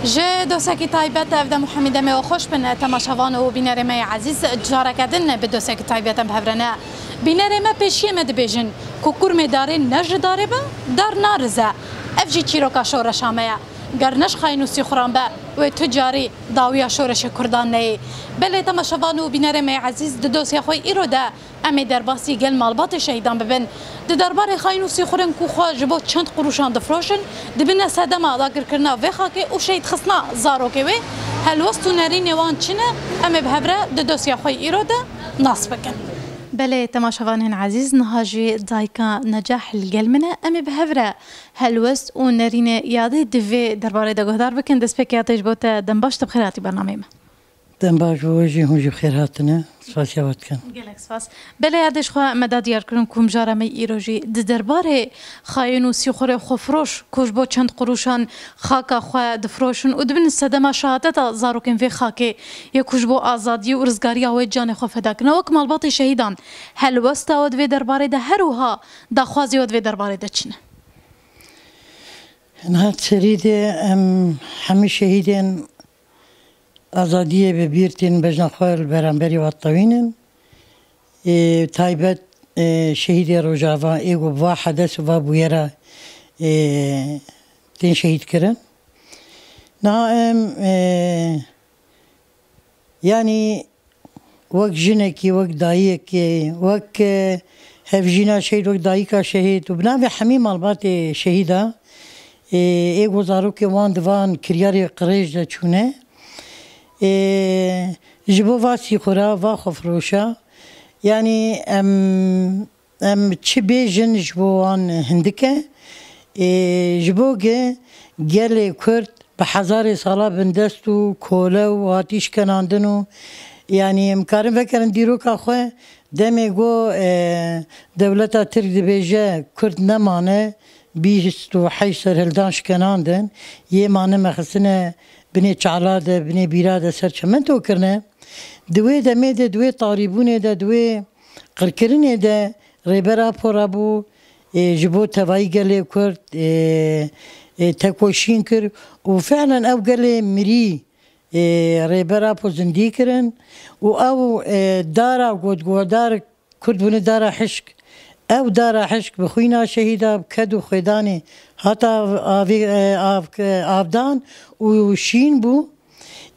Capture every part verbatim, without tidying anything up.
Ji dosekî taybet ev dem û hemî demê we xweş bin, temaşevan û bînerê me yê ezîz, careke din bi dosekî taybet em bi hev re ne. Bînerê me pêşiyê me dibêjin ku kurmê darê ne ji darê be, dar narize. Ev jî çîroka şoreşa me ye. Ger ne ji xayîn û sîxuran be, wê tu carî dawiya şoreşê Kurdan neyê. Belê temaşevan û bînerê me yê ezîz, di dosya xwe îro de em ê derbasî gel malbatê şehîdan bibin. Di derbarê xayîn û sîxurin ku xwe ji bo çend qurûşan difroşin, dibine sedema dagirkirina vê xakê û şehîdxistina zarokê wê, helwest û nerînê wan çi ne, em ê bi hev re di dosya xwe yê îro de nas bikin. Belê, temaşevanên ezîz, niha jî dayika Necah li gel min e. Em ê bi hev re helwest û nerînê yadê di vê derbarê de guhdar bikin. Destpêkê ya te ji bo te dem baş, te bi xêr hatî bernameyê me. Dem baş bo we jî, hûn jî bi xêr hatine. Spasiya we dikin. Gelek spas. Belê, yadê ji xwe me da diyar kirin ku mijara me îro jî di derbarê xayîn û sîxurê xwefiroş ku ji bo çend qurûşan xaka xwe difroşin û dibin sedema şehadeta zarokên vê xakê yê ku ji bo azadiyê û rizgariya wê canê xwe feda kirine. Wek malbatê şehîdan, helwesta we di vê derbarê de her wiha daxwazê we di vê derbarê de çi ne? Niha serî de em hemî şehîdên azadiyê bi bîr tên, bejna xwe li beramberî we tewînin. Ê, taybet, ê, şehîdê Rojava ê ku va hedes û va bûyera, ê, tên şehîd kirin. Niha em, ê, yanî wek jinekî, wek dayiyekê, wek, e, hevjîna şehîd, wek dayika şehîd û bi navê hemî malbatê şehîda, e, ê ku zarokê wan di van kiryarê qirêj de çûne, e, ji bo va sîxura, va xwefiroşa, yanî em Em çi bêjin ji bo wan hindik e. Ê, ji bo ge-, gelê Kurd bi hezarê sala bindest û kole û hatî şkenandin û, yanî, em karin vekerin dîroka xwe, demê go, e, dewleta Tirk dibêje Kurd nemane, bîst û heşt serhildan şkenandin, yê mane me xistine binê çala de, binê bîra de ser çemento kirine. Di wê demê de, di wê tarîbûnê de, di wê qirkirinê de Rêber Apo rabû, ê, ji bo tevayî gelê Kurd, ê, ê, tekoşîn kir û fi'len ew gelê mirî, ê, Rêber Apo zindî kirin û ew, ê, dara got, guhdar Kurd bûne dara hişk. Ew dara hişk bi xwîna şehîda, bi ked û xwêdanê hate av-, avê-, e, av-, e, avdan û şîn bû.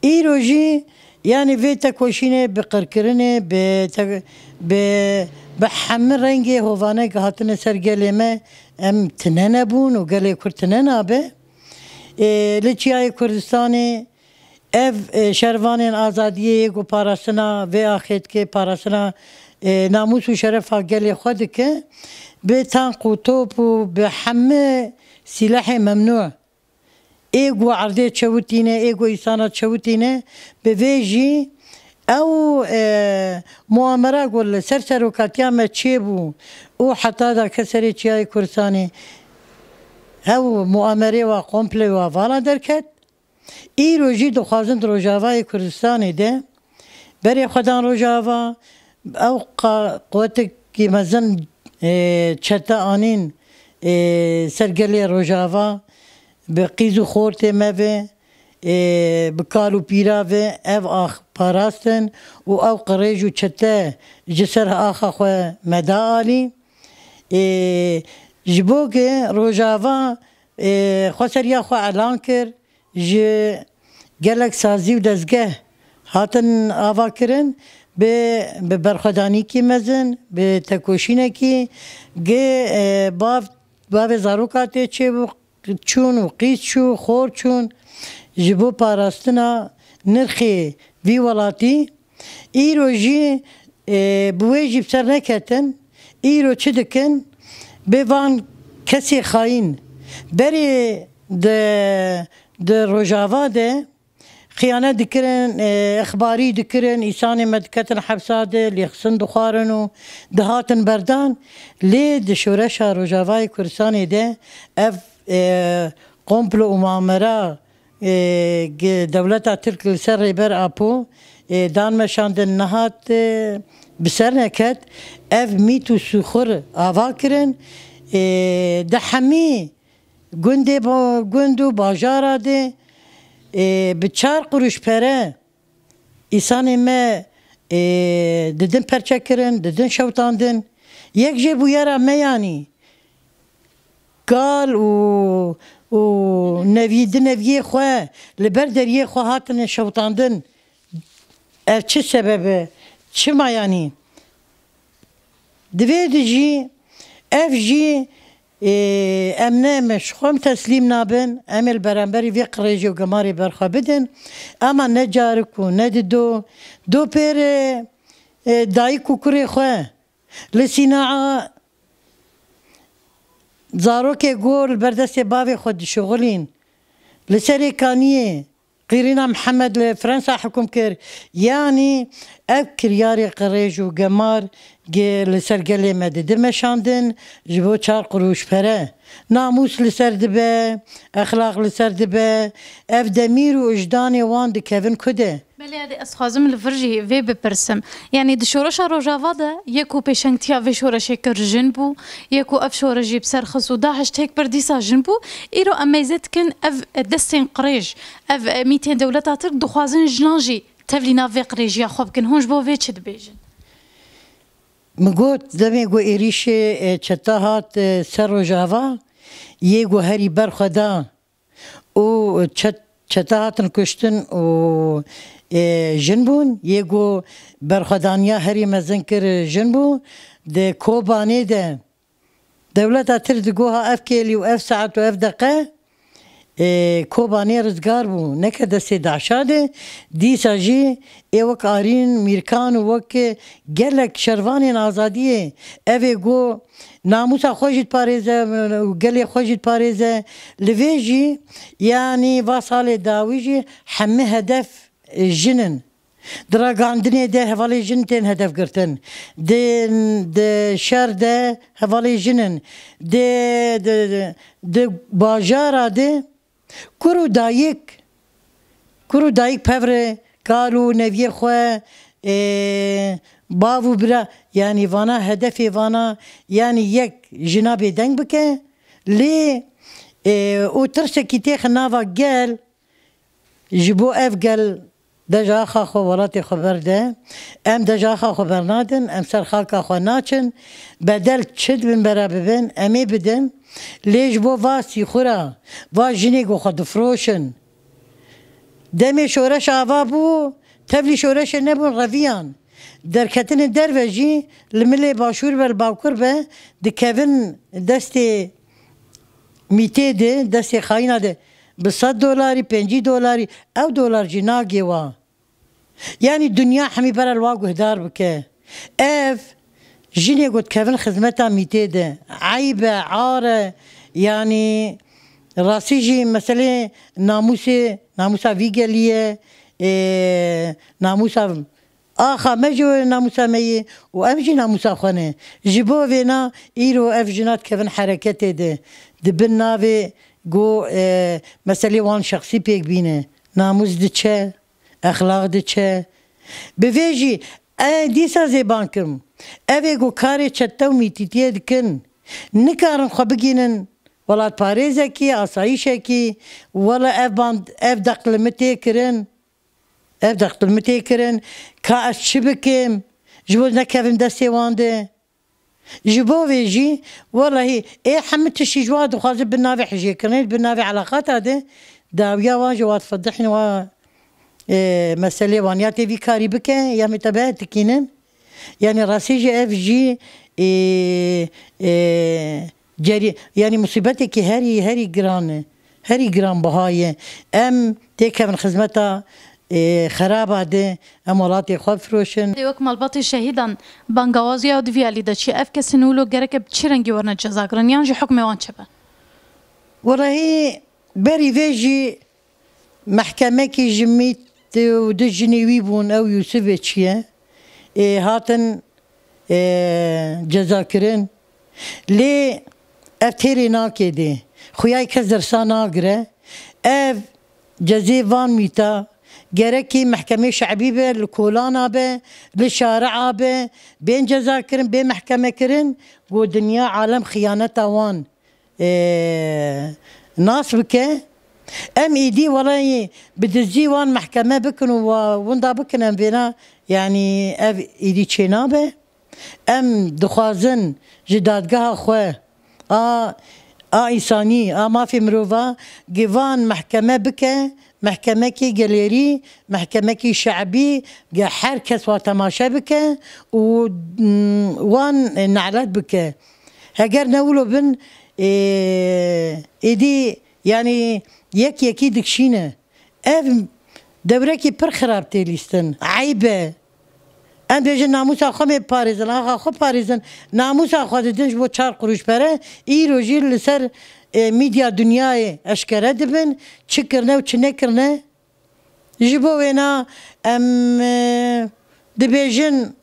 Îro jî, yanî, vê tekoşînê bi qirkirinê, bi te-, bi, bi hemî rengê hovanek hatine ser gelê me, em tine nebûn û gelê Kurd tine nabe. Ê, li Çiyayê Kurdistanê ev, e, şervanên azadiyê yê ku parastina vê axê dike, parastina, e, namûs û şerefa gelê xwe dike, bi tank û top û bi hemî sîlehê memnû ê ku erdê çewitîne, ê ku îsana çewitîne, bi vê jî ew, e, muamera ku li ser serokatiya me çêbû û heta da ke serê Çiyayê Kurdistanê, ew muamerê wa komple wa vala derket. Îro jî dixwazin di Rojavayê Kurdistanê de berê xwe dan Rojava, ew qa-, quwetekî mezin, e, çete anîn, e, ser gelê Rojava, bi qîz û xortê me ve, e, bi kal û pîra ve ev ax parastin û ew qirêj û çete ji ser axa xwe me da alî. E, ji bo ke Rojava, e, xweseriya xwe elan kir, ji gelek sazî û dezgeh hatin avakirin, bi, bi berxwedanîkî mezin, bi tekoşînekî, gi, e, bav, bavê zaroka tê çêbû, çûn û qîz çû, xor çûn, ji bo parastina nirxê vî welatî. Îro jî, e, bi wê jî bi ser neketin, îro çi dikin? Bê van kesê xayîn berê di, di Rojava de xiyanet dikirin, e, ixbarî dikirin, îsanê me diketin hepsa de, lêxistin dixwarin û dihatin berdan. Lê di şoreşa Rojavayê Kurdistanê de ev, e, komplo û mamera, e, gi-, dewleta Tirk li ser Rêber Apo, e, dan meşandin, nehat, e, bi ser neket. Ev mît û sîxur ava kirin. E, di hemî gundê ba-, gund û bajara de, e, bi çar quruş pere îsanê me, e, didin perçekirin, didin şewtandin. Yek jê bûyera me yanî kal û, û nevî, di neviyê xwe li ber deriyê xwe hatine şewtandin. Ev çi sebeb e? Çima yanî? Divê di jî, ev jî, ê, em ne, em ji xwe em teslîm nabin, em ê li beramberî vê qirêjê û gemarê berxwe bidin. Ema ne carik û ne dido, do pêrê, ê, dayik û kurê xwe li sînaa zarokê ku li ber destê bavê xwe dişixulîn, li serê kaniyê Qîrîna Mihemed li Fransa hikum kir. Yanî ev kiryarê qirêj û gemar gi li ser gelê me didi meşandin ji bo çar qurûş pere. Namûs li ser dibe, exlaq li ser dibe. Ev demîr û wijdanê wan dikevin ku de? Belê, ez dixwazim li vir jî vê bipirsim. Yanî di şoreşa Rojava de yê ku pêşengtiya vê şoreşê kir jin bû, yê ku ev şoreş jî bi ser xist û DAIŞ têk bir dîsa jin bû. Îro em mêze dikin ev destên qirêj, ev mîtên dewleta Tirk dixwazin jinan jî tevlî nav vê qirêjiya xwe bikin. Hûn ji bo vê çi dibêjin? Min got, demê ku êrîşê, e, çeta hat, e, ser Rojava, yê ku herî berxweda û çet-, çete hatin kuştin û, e, jin bûn. Yê ku berxwedaniya herî mezin kir jin bû. Di Kobanê de dewleta Tirk digot ha ev kêlî û ev saet û ev deqe, e, Kobanê rizgar bû, neke destê DAIŞa de. Dîsa jî ê wek Arîn, Mîrkan û wek gelek şervanên azadiyê ev ê got, namûsa xwe jî diparêze û gelê xwe jî diparêze. Li vê jî, yanî va salê dawî jî hemî hedef, e, jin in. Di ragihandinê de hevalê jin tên hedef girtin. Di, di şer de hevalê jin in. Di, di, di, di bajara de Kur û dayik, kur û dayik pevre kal û neviyê xwe, ê, bav û bira, yanî vana hedefê vana, yanî yek jina bêdeng bike, lê, ê, û tirsekî têxe nava gel, ji bo ev gel deja axa xwe, welatê xwe berde. Em deja axa xwe bernadin, em ser xaka xwe naçin. Bedel çi di bin bera bibin, em ê bidin. Lê ji bo va sîxura, va jinê ku xwe difroşin. Demê şoreş ava bû, tevlî şoreşê nebûn reviyan. Derketinê derve jî li milê başûr be, li bakur be, dikevin destê mîtê de, destê xayîna de bi sed dolarî, pêncî dolarî, ew dolar jî nagê wa. Yanî dinya hemî bera li wa guhdar bike. Ev jinê ku dikevin xizmeta mîtê de, eyb e, ar e. Yanî rastî jî meselê namûsê, namûsa vî gelî ye, ê, namûsa axa me jî were namûsa me yê û em jî namûsa xwe ne. Ji bo vêna îro ev jina dikevin hereketê de, di bin navê ku, e, meselê wan şexsî pêk bîne. Namûs diçe, exlaq diçe. Bi vê jî, e, dîsa zêban kim. Ev ê ku karê çete û mîtîtiyê dikin, nikarin xwe bigînin welatparêzekî, asayîşekî, wela ev band, ev deq li min tê kirin, ev deq li min tê kirin, ka ez çi bikim, ji bo nekevim destê wan de. Ji bo vê jî, welahî, ê hemû tiştî ji wa dixwaze bin navê hijêkirinê, bin navê eleqata de, dawiya wan ji wa difedihîne, wa, ê, meselê wan ya tê vî karî bike, ya me tebe tikînin. Yanî rastî jî ev jî, ê, ê, cerî-, yanî musîbetekî herî, herî giran e. Herî giranbiha ye. Em têkevin xizmeta, ê, xeraba de, em welatê xwe bifiroşin. Wek malbatê şehîdan bangawaziya di vî alî de çi ye? Ev kesên wilo gereke bi çi rengî werine cezakirin? Yan jî hukmê wan çi be? Welahî berî vê jî mehkemekî ji mît û du jinê wî bûn, ew Yûsifê çi ye? Ê, hatin, ê, cezakirin. Lê ev têrê nake dê. Xuyayê kes dersa nagire. Ev cezê van mîta gerekî mehkemê şe'bî be, li kolana be, li şari'a be, bên cezakirin, bê mehkemekirin, ku dinya alem xiyaneta wan, ê, nas bike. Em êdî welayî bi dizî wan mehkeme bikin û wa-, winda bikin em vêna, yanî ev êdî çênabe. Em dixwazin ji dadgeha xwe a, a însanî, a mafê mirova givan mehkeme bike, mehkemekî gelêrî, mehkemekî şe'bî, ge her kes wa temaşe bike û, mm, wan nelet bike. Heger ne wilo bin, ê, êdî yanî yek yekî dikşîne. Ev dewrekî pir xirab tê lîstin. Eyb e. Em bêjin namûsa xwe mê parêzin, axa xwe parêzin. Namûsa xwe didin ji bo çar qurûş pere. Îro jî li ser, e, medya dinyayê eşkere dibin. Çi kirine û çi nekirine. Ji bo wêna em, e, dibêjin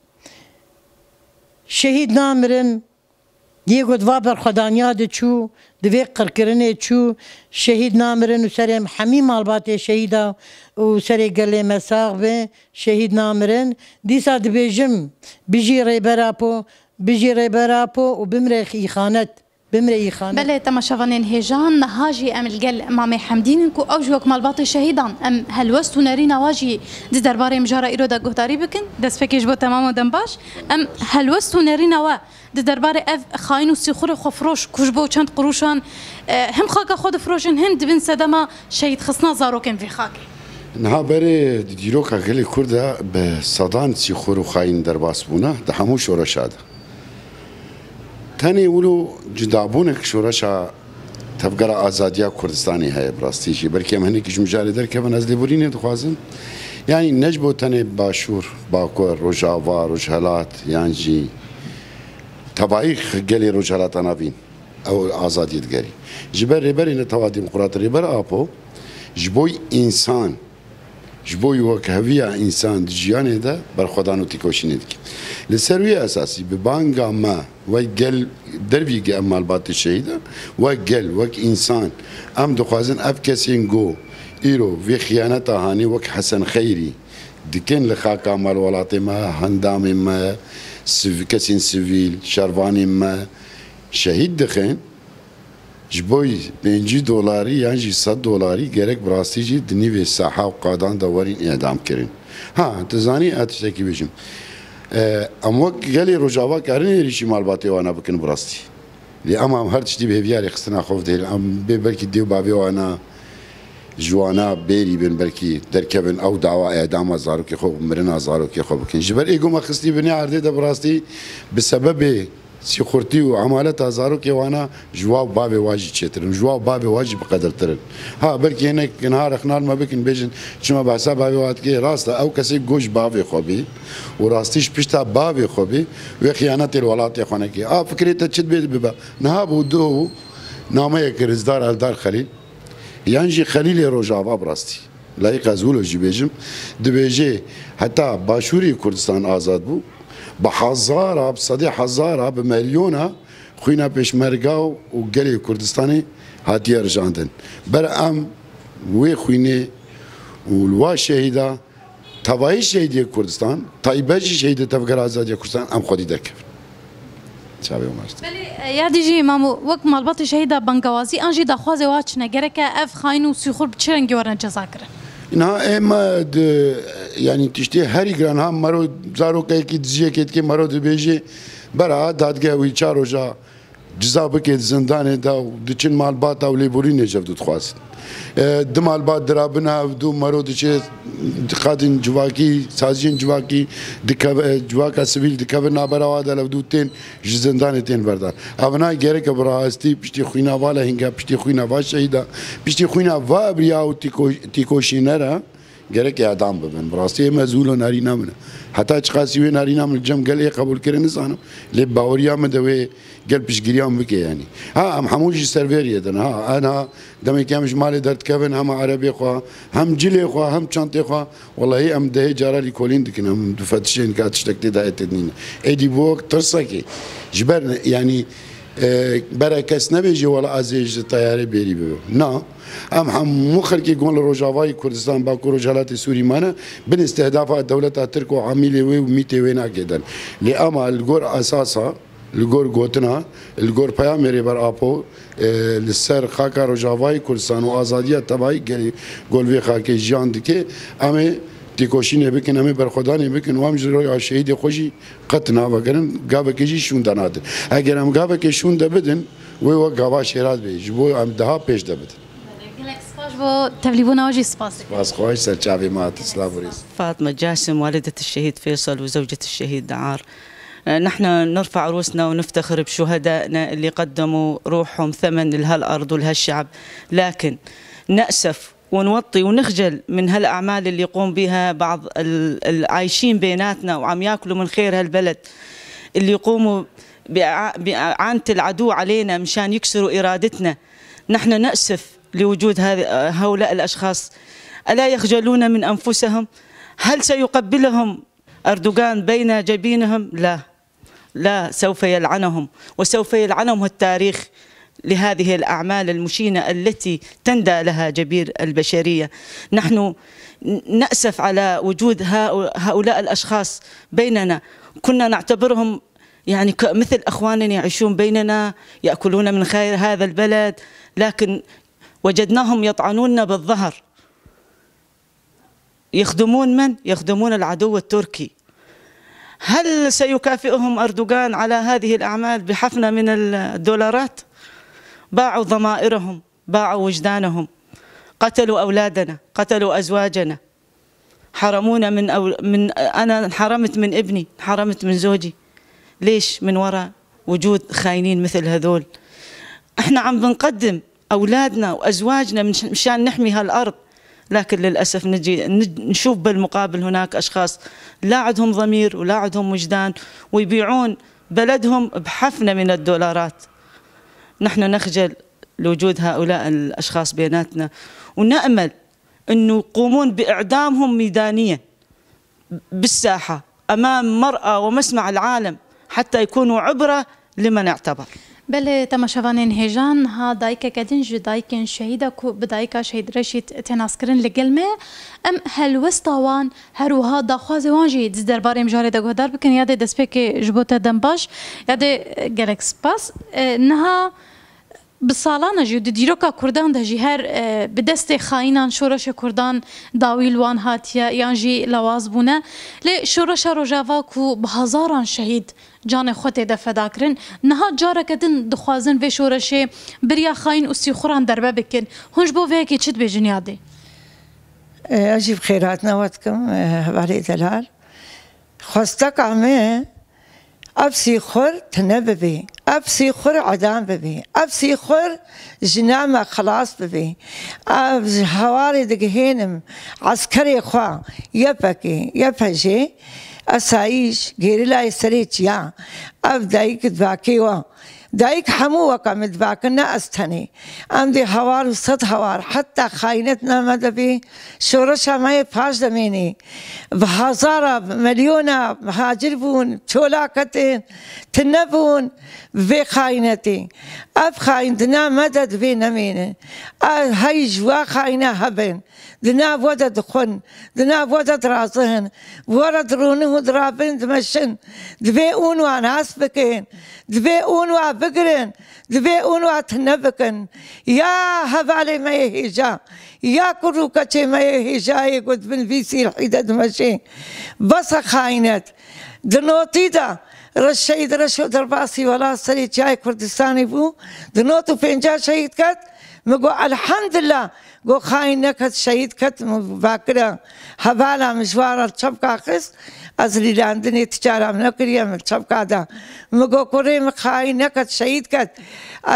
şehîd namirin. Yê ku di va berxwedaniya de çû, di vê qirkirinê çû, şehîd namirin û serê hemî malbatê şehîda û serê gelê me sax be, şehîd namirin. Dîsa dibêjim, bijî Rêber Apo, bijî Rêber Apo û bimre îxanet, bimre îxanet. Belê, temaşevanên hêja, niha jî em li gel Mamê Hemdîn in ku ew jî wek malbatê şehîdan, em helwest û nerîna wa jî di derbarê mijara îro de guhdarî bikin. Destpêkê ji bo temam û dem baş. Em helwest û nerîna we di derbarê ev xayîn û sîxurê xwefiroş ku ji bo çend qurûşan, e, him xaka xwe difroşin, him dibin sedema şehîdxistina zarokên vî xakê. Niha berê di dîroka gelê Kurd de bi sedan sîxur û xayîn derbas bûne di hemû şoreşa de. Tenê wilo cudabûnek şoreşa Tevgera Azadiya Kurdistanê heye bi rastî jî. Belkî em hinekî ji mijarê derkevin, ez lêborînê dixwazim. Yanî ne ji bo tenê Başûr, Bakur, Rojava, Rojhelat yan jî tevayî gelê Rojhelata Navîn ew azadiyê digerî. Ji ber Rêberê Netewa Demokrat Rêber Apo ji bo însan, ji bo wekheviya însan di jiyanê de berxwedan û têkoşînê dike. Li ser wî esasî bi banga me wek gel dervî em malbatê şehîdan, wek gel, wek însan, em dixwazin ev kesên ku îro vê xiyaneta hanê wek Hesen Xeyrî dikin li xaka me, li welatê me, hendamên me, siv-, kesên sivîl, şervanên me şehîd dixin, ji bo pêncî dolarî yan jî sed dolarî gerek bi rastî jî di nîvê saha û qadan de werîn îdam kirin. Ha, tu zanî, ez tiştekî bêjim. E, em wek gelê Rojava karin êrîşî malbatê wana bikin bi rastî. Lê em, em her tiştî bi hêviyarê xistina xwe dihêlin. Em bê belkî dê û bavê wana ji wana bêrî bin, belkî derkevin ew dawa îdama zarokê xwe, mirina zarokê xwe bikin. Ji ber êgo me xistî binê erdê de bi rastî bi sebebê sîxurtî û emaleta zarokê wana ji wa û bavê wa jî çêtir in, ji wa û bavê wa jî biqedirtir in. Ha, belkî hinek niha rexna li me bikin, bêjin, çima behsa bavê wa dikê? Rast e, ew kesê ku ji bavê xwe bî û rastî ji pişta bavê xwe bî, wê xiyanetê li welatê xwe nekê. A, fikrê te çi dibê bibe. Niha bû du nameyek Rizdar Eldar Xelîl, yan jî Xelîlê Rojava bi rastî. Layîq ez wilo jî bêjim. Dibêje, heta Başûrê Kurdistan azad bû, bi hezara, bi sedê hezara, bi milyona xwîna pêşmerga û gelê Kurdistanê hatiye rijandin. Ber em wê xwînê û li wa şehîda, tevayî şehîdê Kurdistan, taybet jî şehîdê Tevgera Azadiya Kurdistan, em xwedî derkevin. Çavê Omar. Belê, e, ya dî jî, Mamo, wek malbatê şehîda bangewazî an jî daxwazê wa çi ne? Gereke ev xayîn û sîxur bi çi rengî werne cezakirin? Niha ê me di, yanî tiştê herî giran ha, mero zarokekî dijiyekê dikê, mero dibêjê, bera dadgeh wî çar roja ciza bike di zindanê de û diçin malbata û lêborînê ji hev dixwazin. E, di malbat dirabin hevdû, mero diçe qadên civakî, saziyên civakî dikeve, civaka sivîl dikevin navbera wa de, hevdû tên ji zindanê tên berdan. Evina gereke bi rastî piştî xwîna va lehînga, piştî xwîna va şehîda, piştî xwîna va ebriya û tîko-, tîkoşînera gerek îdam bibin. Bi rastî ê me zûlo narîna min e. Heta çiqasî wê narîna min li cem gel ê qebûl kirin nizanim. Lê baweriya min de wê gel piştgiriya min bike yanî. Ha, em hemû jî ser vê riyê din. Ha, ena demekî em ji malê derdikevin, hem erebê xwe, hem cilê xwe, hem çantê xwe, wellahî em dehê cara lîkolîn dikin, em difetişên ka tiştek tê de heye tê nîne. Êdî bû wek tirsekê. Ji ber ne, yanî, e, bere kes nebêje, wela ez ê ji teyarê bêrî bibim. Na, em hemû xelkê gon li Rojavayê Kurdistan, Bakur Rojhelatê Sûrî mane, bin îstihdafa dewleta Tirk û amîlê wê û mîtê wê nake der. Lê ema li gor esasa, Li gor gotina, li gor peyamê Rêber Apo, e, li ser xaka Rojavayê Kurdistan û azadiya tevayî gelê gol vê xakê jiyan dike, em ê têkoşînê bikin, em ê berxwedanê bikin û em ji roya şehîdê xwe jî qet navegerin, gavekê jî şûnde nadin. Eger em gavekê şûnde bidin, wê wek gava şêra dibê, ji bo em daha pêş de bidin. Gelek spas bo tevlîbûna we jî spas dikim. Spas xweş, ser çavê me hate, silav û rêz. فاطمة جاسم، والدة الشهيد فيصل وزوجة الشهيد عار. نحن نرفع رؤوسنا ونفتخر بشهدائنا اللي قدموا روحهم ثمن لهالأرض ولهالشعب، لكن نأسف ونوطي ونخجل من هالأعمال اللي يقوم بها بعض ال-، العايشين بيناتنا وعم ياكلوا من خير هالبلد، اللي يقوموا بإعا-، بإعانة العدو علينا مشان يكسروا إرادتنا. نحن نأسف لوجود هذه، هؤلاء الأشخاص. ألا يخجلون من أنفسهم؟ هل سيقبلهم أردوغان بين جبينهم؟ لا، لا، سوف يلعنهم، وسوف يلعنهم التاريخ لهذه الأعمال المشينة التي تندى لها جبير البشرية. نحن نأسف على وجود هؤ-، هؤلاء الأشخاص بيننا. كنا نعتبرهم يعني ك-، مثل أخواننا يعيشون بيننا، يأكلون من خير هذا البلد، لكن وجدناهم يطعنوننا بالظهر. يخدمون من؟ يخدمون العدو التركي. هل سيكافئهم أردوغان على هذه الأعمال بحفنة من الدولارات؟ باعوا ضمائرهم، باعوا وجدانهم، قتلوا أولادنا، قتلوا أزواجنا، حرمونا من أو-، من، أنا انحرمت من ابني، انحرمت من زوجي. ليش؟ من وراء وجود خاينين مثل هذول. احنا عم بنقدم أولادنا وأزواجنا من ش-، مشان نحمي هالأرض، لكن للأسف نجي نج-، نشوف بالمقابل هناك أشخاص لا عندهم ضمير ولا عندهم وجدان، ويبيعون بلدهم بحفنة من الدولارات. نحن نخجل لوجود هؤلاء الأشخاص بيناتنا، ونأمل إنه يقومون بإعدامهم ميدانيًا بالساحة أمام مرأى ومسمع العالم حتى يكونوا عبرة لمن اعتبر. Belê, temaşevanên hêja, niha dayikeke din ji dayikên şehîda ku bi dayika Şehîd Reşîd tê naskirin li gel me ye. Em helwesta wan, her wiha daxwazê wan jî di derbarê mijarê de guhdar bikin. Yadê, destpêkê ji bo te dem baş. Yadê, gelek spas. E, niha Bi salan e jî û di dîroka Kurdan de jî her, e, bi destê xayînan şoreşê Kurdan dawî li wan hatiye yan jî lawaz bûne. Lê şoreşa Rojava ku bi hezaran şehîd canê xwe tê de feda kirin, niha careke din dixwazin vê şoreşê bi riya xayîn û sîxuran derbe bikin. Hûn ji bo vê yekê çi dibêjin yadê? E, ez jî bi xêrhatina we dikim, e, hevalê delal. Xwesteka me Ev sîxur tune bibî, ev sîxur edam bibî, ev sîxur ji nav me xilas bibî. Ev ji hewarê digihênim eskerê xwe, Y P G, Y P G, esayîş, gerîlayê serê çiya. Ev dayik divakê we. Dayik hemû weke min divakin, ne ez tenê. Em dê hawar û sed hawar, heta xayînet name de bî, şoreşa me yê paş demênê. Bi hezara, bi milyona hacir bûn, çola ketin, tune bûn bi vê xayînetê. Ev xayîn di nav me de divê nemênin. Ev hey ji wa xayîna hebin. Di nav we de dixwin, di nav we de dirazihin, bi we re dirûnin û dirabin, dimeşin. Divê hûn wan nas bikin, divê hûn wa bigirin, divê hûn wa tune bikin. Ya hevalê me yê hêja, ya kur û keçê me yê hêjayê ku di bin vî sîlhî de dimeşin. Bes e xayînet. Di notî de Reş-, Şehîd Reşo derbasî welat serê çiyayê Kurdistanê bû. Di not û pênca şehîd ket. Min got, elhamdillah, got, xayîn neket, şehîd ket, min vakira hevala min ji wan re çepka xist, ez lîlandinê ti cara min nekiriye, min çepka da. Min got, kurê min xayîn neket, şehîd ket.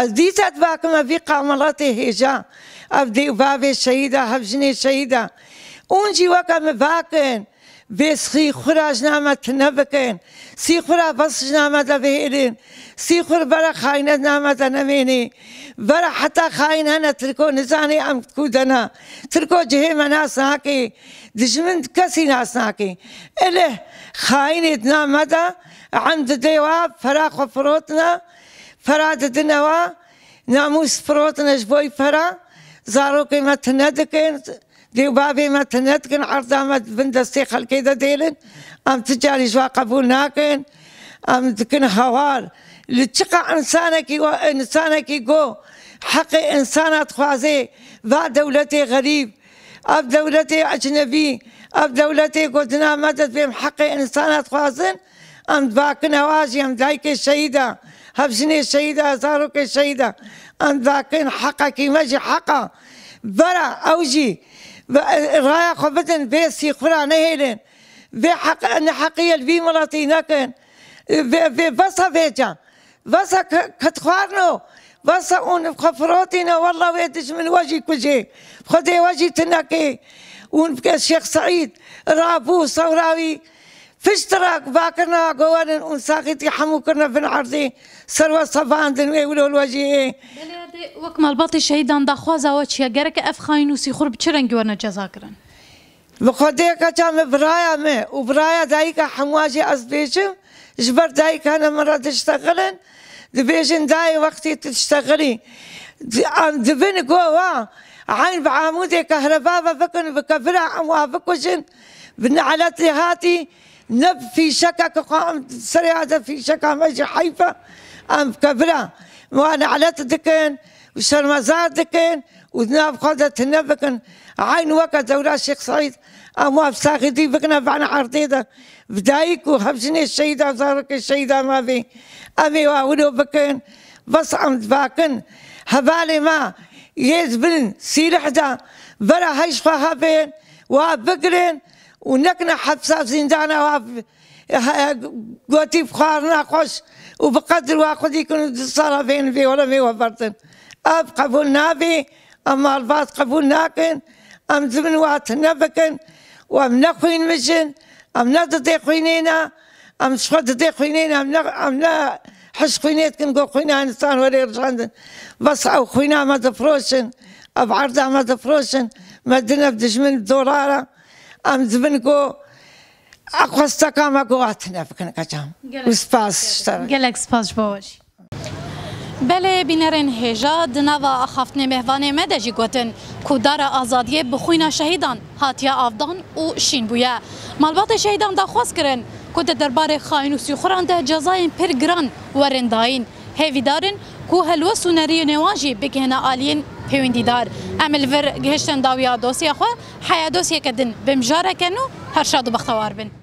Ez dîsa divakim, ev vî qamelatê hêja, ev dê û bavê şehîda, hevjinê şehîda. Hûn jî weke min vakin. Vê sîxura ji nav me tune bikin. Sîxura bes ji nav me de bihêlin. Sîxur bere xayînet nav me de nemênê. Bere heta xayîn hene Tirko nizanê em ku de ne. Tirko cihê me nas nake. Dijmin kesî nas nake. Eleh xayînê di nav me de em didê wa pera xwe firotine. Pera didine wa. Namûs firotine ji bo wî pera. Zarokê me tune dikin. Dê û bavê me tune dikin, erda me di bin destê xelkê de dêlin. Em ti carî ji we qebûl nakin. Em dikin hawar. Li çiqa insanekî, insanekî ku heqê insana dixwazê, va dewletê xerîb, ev dewletê ecnebî, ev dewletê ku dina me de divê em heqê insana dixwazin, em divakin ewa jî em dayikê şehîda, hevjinê şehîda, zarokê şehîda, em divakin heqekî me jî heqa. Vera ew jî ve-, raya xwe bidin, vê sîxura nehêlin, vê heq-, neheqiyê li vî miletî nekin, vê, vê besa vêca. Vesa ke-, ketxwarno, vesa ûn xwe firotîne, wella wê dijmin we jî kujê. Xwedê we jî tinekê. Ûn bike Şêx Seîd, rabû, sewrawî, pişt re vakirina gowerin ûn saxîtî hemû kirine vin erdê. Ser we sevandin wê wilo we jî ê. Belê, erdê, wek malbatê şehîdan daxwaza we çi ye? Gereke ev xayîn û sîxur bi çi rengî werne cezakirin? Bi Xwedê keça min biraya min û biraya dayika hemûa jî ez dibêjim, ji ber dayika ne min re diştexilin, dibêjin dayê wextî tu diştexilî. Di-, em dibin go wa, eyn bi amûdê kehreba ve bikin, bi kevira em wa bikujin, bi nelet lê hatî, ne bi fîşekeke xwe em serê de fîşeka me jî heyf e, em bi kevira wa nelet dikin û şermezar dikin û di nav xwe de tune bikin. Eyn weke dewra Şêx Seîd, em wa bi saxîtî bikine van erdê de, bi dayik û hevjinê şehîda, zarokê şehîda me bê. Em ê wa wilo bikin, bes em divakin. Hevalê me yê di bin sîlih de, vera hej xwe hebên, wa bigirin û nekine hepsa zîndana wa bi-, he, gotî bi xwarina xweş û bi qedir wa xwedî kin û du sala bên vê were vê we bertin. Ev qebûl nabî, em malbat qebûl nakin, em dibin wa tune bikin û em ne xwîn mijin, em ne didê xwînê ne, em ji xwe didê xwînê ne, em ne, em ne hiş xwînê dikin, go xwîna însan were rijandin. Bes ew xwîna me difiroşin, ev erda me difiroşin, me dine bi dijmin dolara, em dibin go Eqwesteka me ku hatine bikin kecam. Gelek Û spas spas. ji te re. Gelek spas ji bo we jî. Belê, bînerên hêja, di nava axaftinê mêvanê me de jî gotin ku dara azadiyê bi xwîna şehîdan hatiye avdan û şîn bûye. Malbatê şehîdan daxwaz kirin ku di derbarê xayîn û sîxuran de cezayên pir giran werin dayîn. Hêvîdar in ku helwest û neriyên wan jî bigihine aliyên pêwendîdar. Em ê li vir gihiştin dawiya dosya xwe, heya dosyeke din bi mijareke nû her şad û bextewar bin.